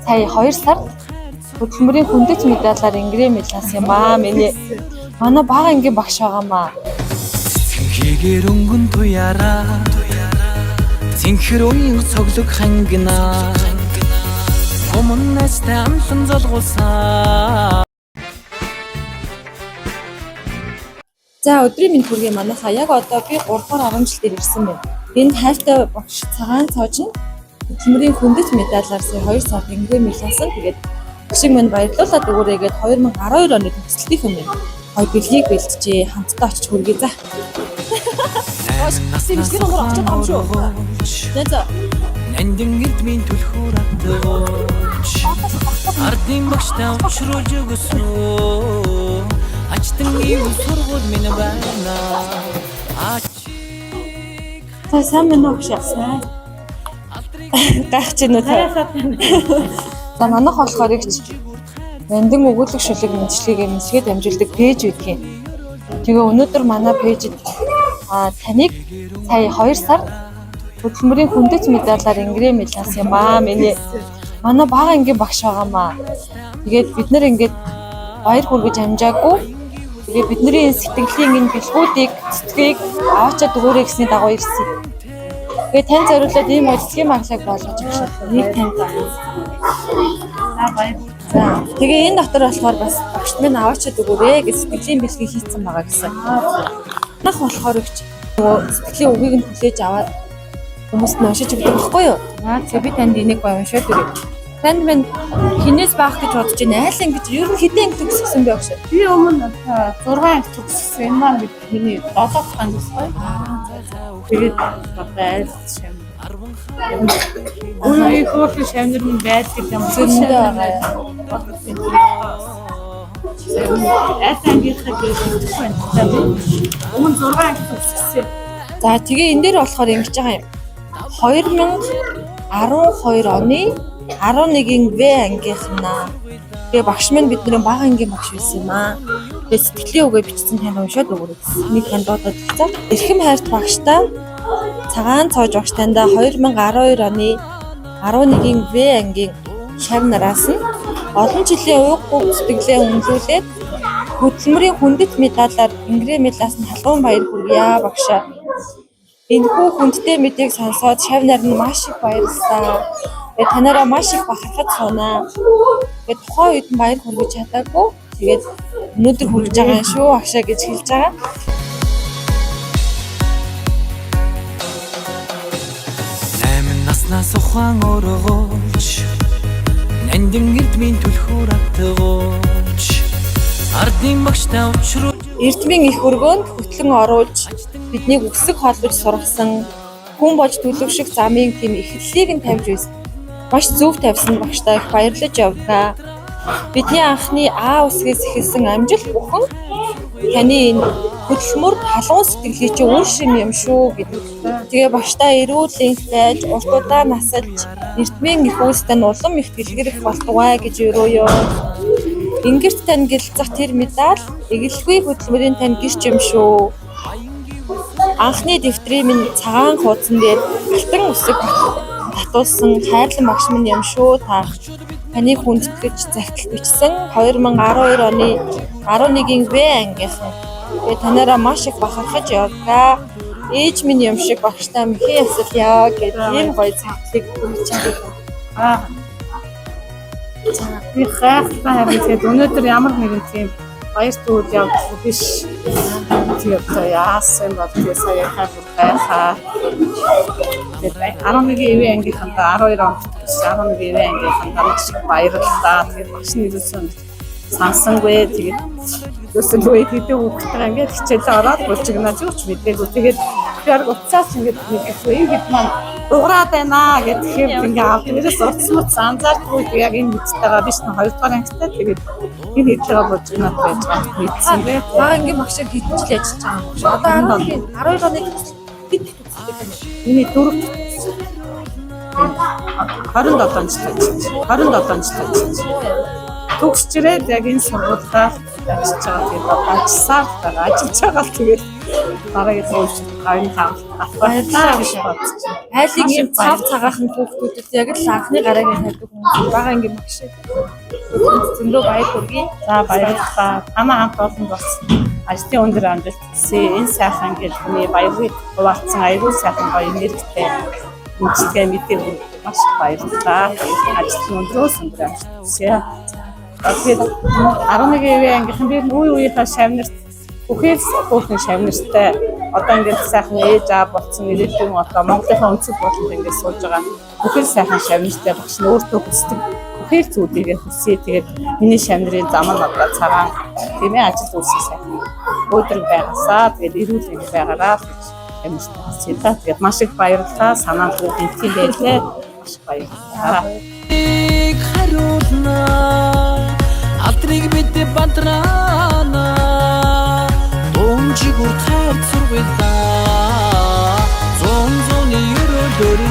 Сая 2 сард хөдөлмөрийн хүндэт медалаар Ингрэ мэлас юм аа. Миний манай бага ангийн багш байгаамаа. Цэнхэгээр өнгөн туяараа, цэнхэр уян цоглог хангинаа, Гомон найстай амлан золгуулсан. За, өдрийн мэнд хүргэе манайхаа. Яг одоо би 3 дугаар 10 жил дээр ирсэн байна. Энэ хайртай багш Цагаан цоож нь хөдөлмөрийн хүндэт медалаар сая 2 сард Ингрэ мэласан. Тэгээд багшиг минь баярлуулад өгөөрэй гээд 2012 оны төгсөлтийн өмнө гоё бэлгийг бэлджээ. Хамтдаа очиж хүргэе за. Наснаас бичлэгийн дугаар очиод байгаа юм шүү. За за. Нандин эрдмийн түлхүүр атгууч, Ардын багштай учруулж өгсөн. Ачтан ивэл сургууль минь байна. Ачиг За, сайн байна уу, багш? Сайн. Гайхаж байна уу та? За, манайх болохоор их нандин өгүүлэг шүлэг мэдлэгийг мэдлэгээ дамжуулдаг пэйж байдгийн. Тэгээ өнөөдөр манай пэйжид таныг сая 2 сард хөдөлмөрийн хүндэт медалаар Ингрэ мэлас юм аа. Миний манай бага ангийн багш байгаамаа. Тэгээд бид нар ингээд баяр хүргэж амжаагүй. Тэгээд бидний энэ сэтгэлийн энэ бэлгүүдийг, цэцгийг аваачаад өгөөрэй гэсний дагуу ирсэн. Тэгээд тань зориулаад ийм гоё цэцгийн маглаг болгож өгсөн. Нэг танд. За, баяр. За, тэгээ энэ дотор болохоор бас багшд минь аваачаад өгөөрэй гэж сэтгэлийн бэлгийг хийцэн байгаа гэсэн. Манайх болохоор ихч нөгөө сэтгэлийн үгийг нь хүлээж аваад хүмүүст нь уншиж өгдөг байхгүй юу? Тэгээ би танд энийг гоё уншаад өгье. Танд минь хинээс баах гэж бодож байна. Айл ингэж ер нь хэдэн анги төгссөн бэ багш? Би өмнө 6 анги төгссөн. Энэ маань бид миний 7 дахь анги байхгүй. Тэгээд одоо айл шам. Өөрийн их хөөрхөн шавнар минь байдаг юм. Зөндөө байгаа. Айл ангийнхаа гэж мэдэхгүй байна. Би өмнө 6 анги төгссөн. За, тэгээ энэ дээр болохоор ингэж байгаа юм. 2012 оны 11-ийн В ангийнхнаа. Тэгээ багш минь бидний бага ангийн багш байсан юм аа. Тэгээ сэтгэлийн үгээ бичсэн, танд уншаад өгөөрэй гэсэн. Нэг танд дуудаад өгсөн. Эрхэм хайрт багштай Цагаан цоож багш, таньда 2012 оны 11-ийн В ангийн шав нараас нь олон жилийн ууггүй сэтгэлээ үнэлүүлээд хөдөлмөрийн хүндэт медалаар Ингрэ медалаас нь халуун баяр хүргье багшаа. Энэхүү хүндтэй мэдээг сонсоод шав нар нь маш их баярлалаа. Тэгээд танаараа маш их бахархаж сунаа. Тэгээд тухайн үед нь баяр хүргэж чадаагүй. Тэгээд өнөөдөр хүргэж байгаа юм шүү багшаа гэж хэлж байгаа. Найман наснаас ухаан ургуулж, Нандин эрдмийн түлхүүр атгууч, Ардын багштай учруулж Эрдмийн их өргөөнд хөтлөн оруулж биднийг өксөг холбож сургасан, хүн болж төлөвшөх замын тийм эхлэлийг нь тавьж байсан. Маш зөв тавьсан багштай их баярлаж явдгаа. Бидний анхны А үсгээс эхэлсэн амжилт бүхэн таны энэ хөдөлмөр халуун сэтгэлийн чинь үр шим юм шүү гэдэг. Тэгээ багштай эрүүл энх байж, урт удаан насалж, эрдмийн их үйлстэй нь улам их дэлгэрэх болтугай гэж өрөөё. Ингэрт тань гэлцэх тэр медаль эгэлгүй хөдөлмөрийн тань гэрч юм шүү. Анхны дэвтрийн минь цагаан хуудсан дээр алтан үсэг татуулсан хайрлан багш минь юм шүү та. Таныг хүндэтгэж захидал бичсэн 2012 оны 11-ийн В ангийнхан. Тэгээ танаараа маш их бахархаж явдгаа. Ээж минь юм шиг багштай мэхэн ёсолъё гэдэг ийм гоё захидлыг хүргэж байгаа. Аа. За, би гайхлаа, харин тэгээд өнөөдөр ямар нэгэн тийм баяр түүл явдал биш. Тэгээд одоо яасан бол тэгээ сая хайр гайхаа. Тэгээд 11 ивэ ангийнхандаа 12 онд төгссөн 11 ивэ ангийнхандаа маш их баярлалаа. Тэгээд багш нь ерөөсөн сансангүй, тэгээд ерөөсөн үе хэдэн хүүхдтэй ингээд хичээлээ ороод булчигнаа юу ч мдээгүй. Тэгээд би яг уцаас ингээд нэг энэ хэд маань дуграад байна гэхээр ингээ авд. Ерөөс утас муц анзаардгүй, яг энэ хэдтэйгээ биш нь 2 дугаар ангитай, тэгээд энэ хэдтэйгээ булчигнаад байж байгаа мэдсэн. Бага ангийн багшаар хэдэн жил ажиллаж байгаа юм бэ? Одоо 11 12 оны хэд төгсөлтэй юм бэ? Миний дөрөв 27 жил ажиллаж 27 жил ажиллаж төгсчрээд яг энэ сургуультай ажиллаж байгаа. Тэгээд одоо ажилласаар байгаа. Ажиллаж байгаа л тэгээд Дараагийн үйлчлэл гавьны хамт Баярлалаа гэж бодож байна. Айлын ийм цав цагаахан хүүхдүүдэд яг л анхны гараагийн тавьдаг хүмүүс бага ангийн багш. Зөндөө баяр хүргэе. За, баярлалаа. Танай хамт олон бас ажлын өндөр амжилт хүсье. Энэ сайхан гэр хүний баярыг хуваалцсан айгүй сайхан гоё энергитэй үйлчлэгээ мэдээ хүргэв. Маш их баярлалаа. Ажлын өндрөөс өндөр амжилт хүсье. Тэгээд 11 ивэ ангийнхан би үе үеийнхаа шавнарт бүхэл хүүхэн шавнартай одоо ингээд сайхан ээж аав болцсон, ирээдүйн одоо Монголынхаа өнцөг болонд ингээд сууж байгаа бүхэл сайхан шавнартай багш нь өөртөө хүсдэг бүхэл зүйлийг хүсье. Тэгээд миний шавнарын зам нь одоо цагаан, тийм ээ, ажил үйлсээ сайхан өөдрөг байгаасаа, тэгээд эрүүл мэнд байгаараа л гэж амжилт хүсье та. Тэгээд маш их баярлалаа. Санаа нь тийм байлээ. Маш их баярлалаа. Хариулна, алдрыг бид бадраана. Дуунжиг урт хайр сургуулаа. Зун зуны өрөөлөөр.